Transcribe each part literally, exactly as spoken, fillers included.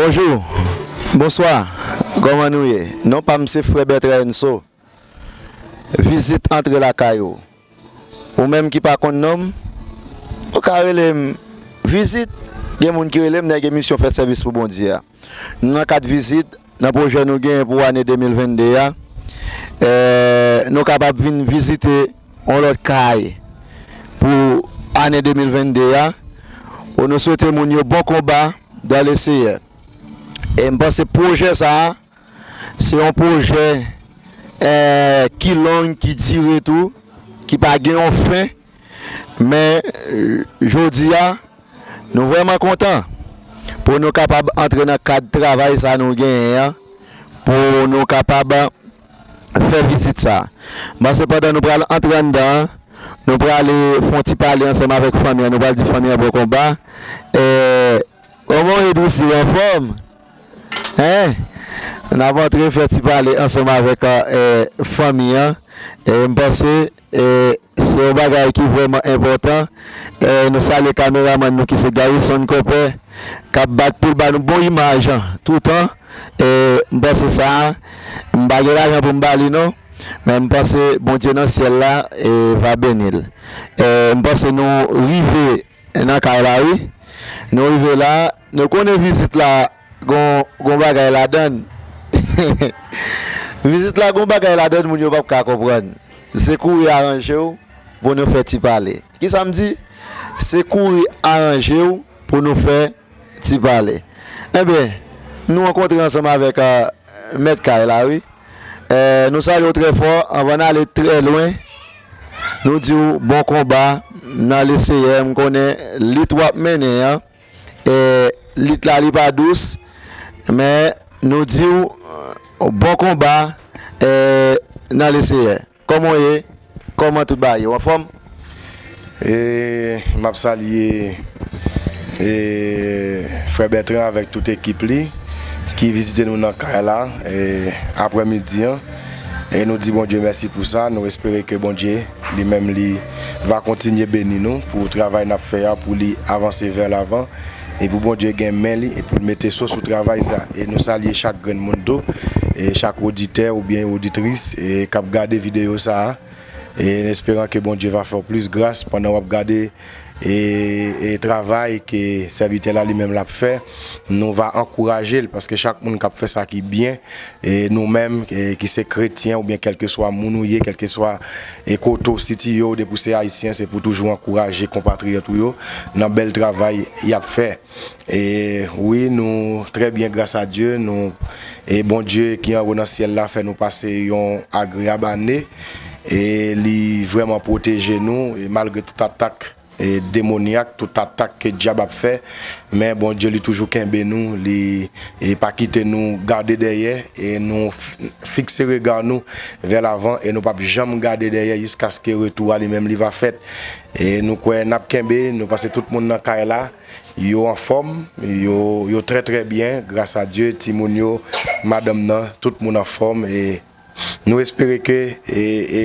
Bonjou, bonswa, kòman nou ye? Non pa m se Frè Bertrand Enso. Vizit antre lakay ou. Ou menm ki pa konn non m, ou ka rele m Vizit. Gen moun ki rele m nèg emisyon Fè Sèvis pou Bondye a. Nou nan kad vizit, nan pwojè nou genyen pou ane de mil venn de a, eh, nou kapab vin vizite yon lòt kay pou ane de mil venn de a, pou nou swete moun yo bon konba dans le Seigneur. E m panse pwojè sa a, se yon pwojè, eh, ki long, ki dire tou, ki pa gen yon fen, men, eh, jodi a, nou vrèman kontan pou nou kapab antre nan kad travay sa nou genyen an, pou nou kapab fè vizit sa. M panse pandan nou pral antre anndan an, nou prale fè yon ti pale ansanm avèk fanmi an, nou pral di fanmi an bon konba. Eh, kòman w ye, Drissi, w anfòm? Hein? N ap antre fè ti pale ansanm avèk, eh, fanmi an. E m panse, eh, se yon bagay ki vrèman enpòtan. Eh, nou salye kameramann nou ki se Garrison Konpè, k ap bat pou l ba nou bon imaj an toutan. Eh, m panse sa, m pa gen lajan pou m ba li non, men m panse Bondye nan syèl la, eh, va beni l. Eh, m panse nou rive nan kay la, wi. Nou rive la, nou konnen vizit la gon, gon bagay ladann. Vizit la gon bagay ladann, moun yo p ap ka konprann. Se kouri aranje w pou nou fè ti pale. Kisa m di? Se kouri aranje w pou nou fè ti pale. Enben, nou rankontre ansanm avèk, eh, mèt kay la, wi. Eh, nou salye w trè fò, anvan n ale trè lwen, nou di w bon konba nan Leseyè. M konnen lit w ap mennen an, eh, lit la li pa dous, men nou di w, eh, bon konba, eh, nan Leseyè. Kòman w ye? Kòman tout bagay yo? Anfòm? E m ap salye, e, frè Bertrand avèk tout ekip li ki vizite nou nan kay la, e, aprèmidi an. E nou di Bondye mèsi pou sa. Nou espere ke Bondye li menm li va kontinye beni nou pou travay n ap fè a, pou li avanse vè lavan. E pou Bondye gen men li, e pou l mete so sou travay sa. E nou salye chak grenn moun tou, e chak oditè oubyen oditris, e k ap gade videyo sa a. E n esperan ke Bondye va fè w plis gras pandan w ap gade, e, e travay ke sèvitè la li menm l ap fè. Nou va ankouraje l, paske chak moun k ap fè sa ki byen, e nou menm, e, ki se kretyen oubyen kèlkeswa moun ou ye, kèlkeswa, e, kote w sitiye w, depi w se ayisyen, se pou toujou ankouraje konpatriyòt ou yo nan bèl travay y ap fè. E wi, nou trè byen, gras a Dye. Nou, e Bondye ki anwo nan syèl la fè nou pase yon agreyab ane. E li vrèman pwoteje nou, e malgre tout atak, e demonyak, tout atak ke dyab ap fè, men Bondye li toujou kenbe nou, li, e pa kite nou gade dèyè, e nou f-, fikse rega nou vè lavan, e nou p ap janm gade dèyè jiskaske retou a li menm li va fèt. E nou kwè n ap kenbe, nou panse tout moun nan kay la, yo anfòm, yo, yo trè, trè byen, gras a Dye, timoun yo, madanm nan, tout moun anfòm, e nou espere ke, e, e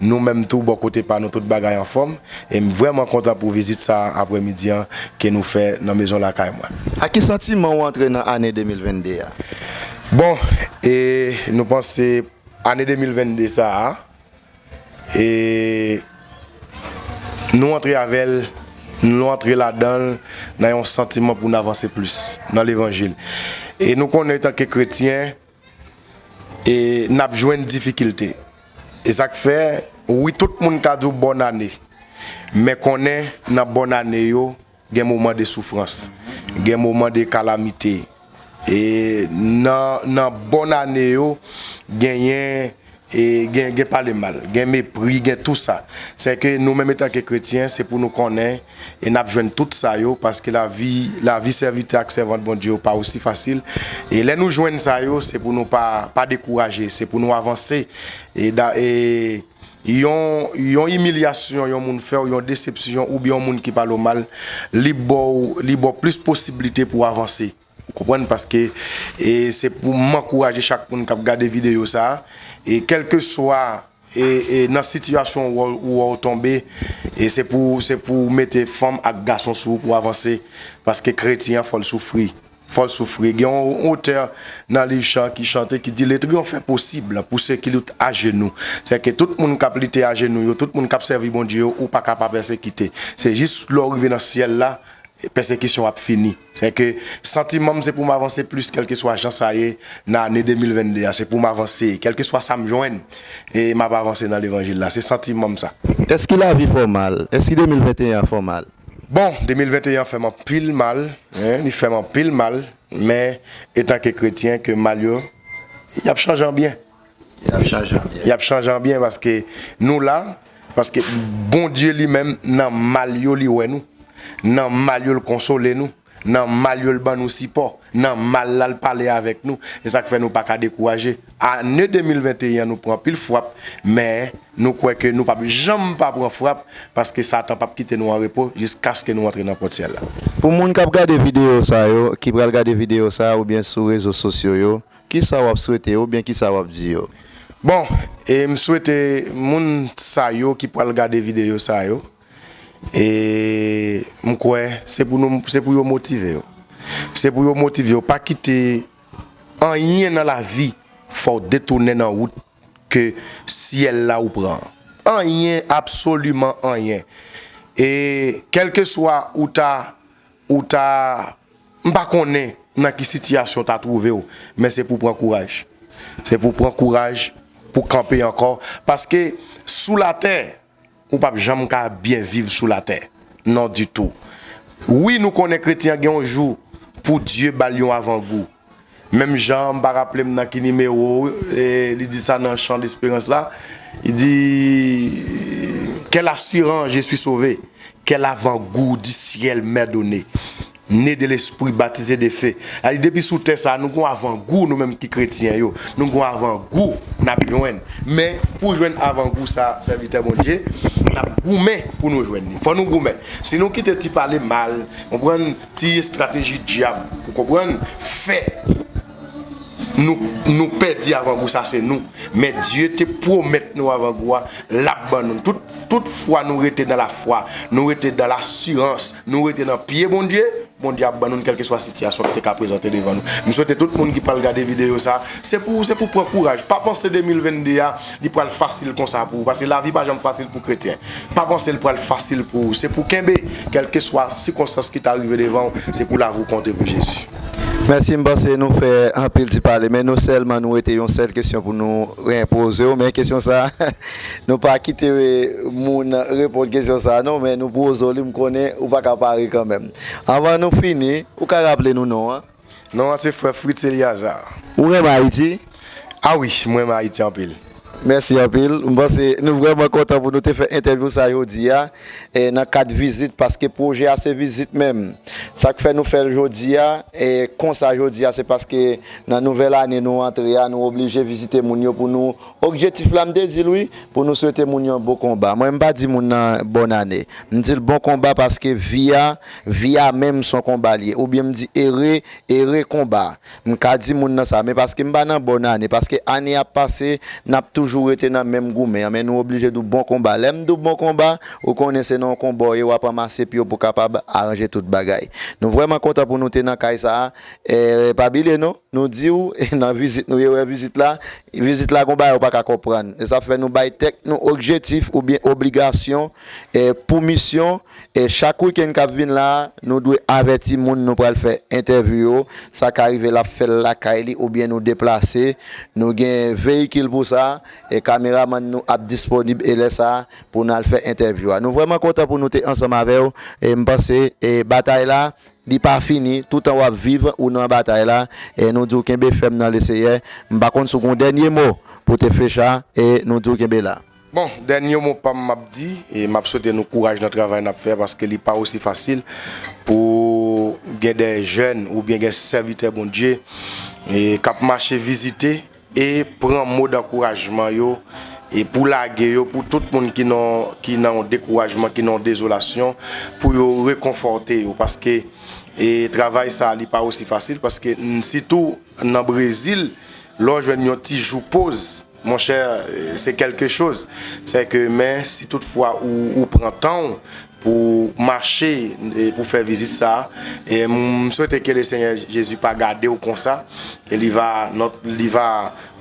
nou menm tou, bò kote pa nou, tout bagay anfòm, e m vrèman kontan pou vizit sa a aprèmidi an ke nou fè nan mezon lakay mwen. Ak ki santiman w antre nan ane de mil venn de a? Bon, e nou panse ane de mil venn de sa a, e nou antre avè l, nou antre ladan l nan yon santiman pou n avanse plis nan levanjil. E nou konnen, antanke kretyen, e n ap jwenn difikilte. E sa k fè, wi, tout moun ka di w bòn ane, men konnen nan bòn ane yo, gen moman de soufrans, gen moman de kalamite. E nan, nan bòn ane yo, genyen, e gen, gen pale mal, gen mepri, gen tou sa. Sèke nou menm, antanke kretyen, se pou nou konnen, e n ap jwenn tout sa yo, paske lavi, lavi sèvitè ak sèvant Bondye yo pa osi fasil. E lè nou jwenn sa yo, se pou nou pa, pa dekouraje, se pou nou avanse. E da, e yon, yon imilyasyon yon moun fè w, yon desepsyon oubyen yon moun ki pale w mal, li ba w, li ba w plis posiblite pou w avanse. Ou konprann? Paske, e, se pou m ankouraje chak moun k ap gade videyo sa a. E kèlkeswa, e, e, nan sitiyasyon ou, ou, ou tonbe, e se pou, se pou w mete fanm ak gason sou ou pou w avanse. Paske kretyen an fò l soufri. fò l soufri. Gen yon otè nan liv chan ki chante ki di, Le triyonf è posib pou se ki lit ajenou. Sèke tout moun k ap lite ajenou yo, tout moun k ap sèvi Bondye yo, ou pa ka pa pèsekite. Se jis lè w rive nan syèl la, pèsekisyon ap fini. Sèke santiman m se pou m avanse plis, kèlkeswa jan sa ye, nan ane de mil venn de a. Se pou m avanse, kèlkeswa sa m jwenn, e m ap avanse nan levanjil la. Se santiman m sa. Èske lavi fè w mal? Èske de mil venteyen an fè w mal? Bon, de mil venteyen an fè m anpil mal, en, li fè m anpil mal, men etanke kretyen, ke mal yo, y ap chanje an byen. Y ap chanje an byen. Y ap chanje an byen paske nou la, paske Bondye li menm, nan mal yo, li wè nou. Nan mal yo, l konsole nou. Nan mal yo, l ban nou sipò. Nan mal la, l pale avèk nou. E sa k fè nou pa ka dekouraje. Ane de mil venteyen an, nou pran anpil frap, men nou kwè ke nou p ap janm pa pran frap, paske Satan p ap kite nou an repo jiskaske nou antre nan pòt syèl la. Pou moun k ap gade videyo sa yo, ki pral gade videyo sa, oubyen sou rezo sosyo yo, kisa w ap swete yo, oubyen kisa w ap di yo? Bon, e m swete moun sa yo ki pral gade videyo sa yo, e m kwè se pou nou, se pou yo motive yo. Se pou yo motive yo. Pa kite anyen nan lavi fè w detounen nan wout ke syèl la ou pran. Anyen, absoliman anyen. E kèlkeswa ou ta, ou ta, m pa konnen nan ki sitiyasyon w ta twouve w, men se pou w pran kouraj. Se pou w pran kouraj, pou w kanpe ankò. Paske sou latè, ou p ap janm ka byen viv sou latè. Non ditou. Wi, nou konnen kretyen an gen yon jou pou Dye ba l yon avangou. Menm jan, m pa raple m nan ki nimewo, e, li di sa nan chan desperans la, li di, Quelle assurance, je suis sauvé, quel avant-goût du ciel m'est donné, né de l'esprit, baptisé de feu. Sa di, depi sou tè sa, nou gon avangou, nou menm ki kretyen yo, nou gon avangou n ap jwenn. Men, pou jwenn avangou sa, sèvitè Bondye, n ap goumen pou nou jwenn li. Fò nou goumen. Si nou kite ti pale mal, konprann, ti estrateji dyab, ou konprann, fè nou, nou pèdi avangou sa, se nou. Men Dye te pwomèt nou avangou a, l ap ban nou. Tout, tout fwa nou rete nan lafwa, nou rete nan lasirans, nou rete nan pye Bondye, Bondye ap ban nou l kèlkeswa sitiyasyon ki te ka prezante devan nou. M swete tout moun ki pral gade videyo sa, se pou, se pou pran kouraj. Pa panse de mil venn de a, li pral fasil konsa pou ou, paske lavi pa janm fasil pou kretyen. Pa panse l pral fasil pou ou. Se pou kenbe, kèlkeswa sikonstans ki ta rive devan w, se pou lavi w konte pou Jezi. Mèsi, m panse nou fè anpil ti pale, men nou sèlman, nou rete yon sèl kesyon pou nou repoze w, men kesyon sa, nou pa kite moun reponn kesyon sa non, men nou poze w li, m konnen ou pa ka pare kanmenm. Anvan nou fini, ou ka raple nou non an? Non an se frè Fritz Eliazar. Ou renmen Ayiti? A wi, m renmen Ayiti anpil. Mèsi anpil. M panse nou vrèman kontan pou nou te fè entèvyou sa jodi a, e, nan kad vizit, paske pwojè a se vizit menm. Sa k fè nou fè l jodi a, e, konsa jodi a, se paske nan nouvèl ane nou antre a, nou oblije vizite moun yo pou nou, objektif la, m te di l wi, pou nou swete moun yo bon konba. Mwen, m pa di moun nan bòn ane. M di l bon konba paske vi a, vi a menm s on konba l ye. Oubyen m di ere, ere konba. M ka di moun nan sa, men paske m pa nan bòn ane, paske ane ap pase, n ap toujou rete nan menm goumen an, men nou oblije di w bon konba. Lè m di w bon konba, ou konnen se nan yon konba w ye, w ap anmase pye w pou w kapab aranje tout bagay. Nou vrèman kontan pou nou te nan kay sa a. E, pa bliye non, nou di w, nan vizit nou ye, wè vizit la, vizit la gon bagay ou pa ka konprann. E sa fè nou bay tèt nou objektif oubyen obligasyon, e, pou misyon, e chak wikenn k ap vin la, nou dwe avèti moun nou pral fè entèvyou yo. Sa ka rive l ap fè l lakay li oubyen nou deplase. Nou gen veyikil pou sa, e kameramann nou ap disponib e lè sa pou n al fè entèvyou a. Nou vrèman kontan pou nou te ansanm avè w, e m panse, e batay la, li pa fini, toutan w ap viv, ou nan batay la, e nou di w kenbe fèm nan Leseyè. M pa konn si w gen yon dènye mo pou te fè sa, e nou di w kenbe la. Bon, dènye mo pa m m ap di, e m ap swete nou kouraj nan travay n ap fè, paske li pa osi fasil pou gen de jèn oubyen gen sèvitè Bondye, e k ap mache vizite e pran mo dankourajman yo, e pou lage yo pou tout moun ki nan, ki nan yon dekourajman, ki nan yon dezolasyon, pou yo rekonfòte yo, paske, e, travay sa a, li pa osi fasil, paske, n-, sitou nan Brezil, lè w jwenn yon ti jou poz, monchè, e, se kèlke choz. Sèke, men, si toutfwa ou, ou pran tan w, pou mache, e pou fè vizit sa a. E m swete ke Lesenyè Jezi pa gade w konsa, e li va, non, li va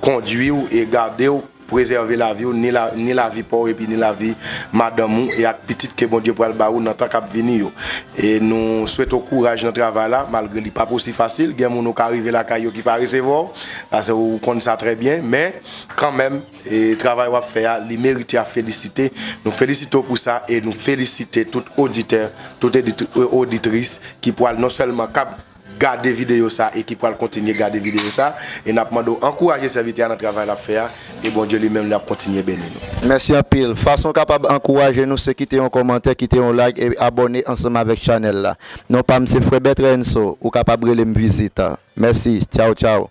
kondwi w e gade w, prezève lavi w, ni la, ni lavi pa w epi ni lavi madanm ou e ak pitit ke Bondye pral ba ou nan tan k ap vini yo. E nou swete w kouraj nan travay la, malgre li p ap osi fasil, gen moun ou ka rive lakay yo ki pa resevwa w, paske ou konn sa trè byen, men kanmenm, e travay w ap fè a, li merite a felisite. Nou felisite w pou sa e nou felisite tout oditè, tout edit-, oditris ki pral non sèlman k ap gade videyo sa e ki pral kontinye gade videyo sa. E n ap mande w ankouraje sèvitè a nan travay l ap fè a. E Bondye li menm, l ap kontinye beni nou. Mèsi anpil. Fason w kapab ankouraje nou, se kite yon kòmantè, kite yon like e abòne ansanm avèk chanèl la. Non pa m se Frè Bertrand Enso. Ou kapab rele m vizit. Mèsi. Tchaw, tchaw.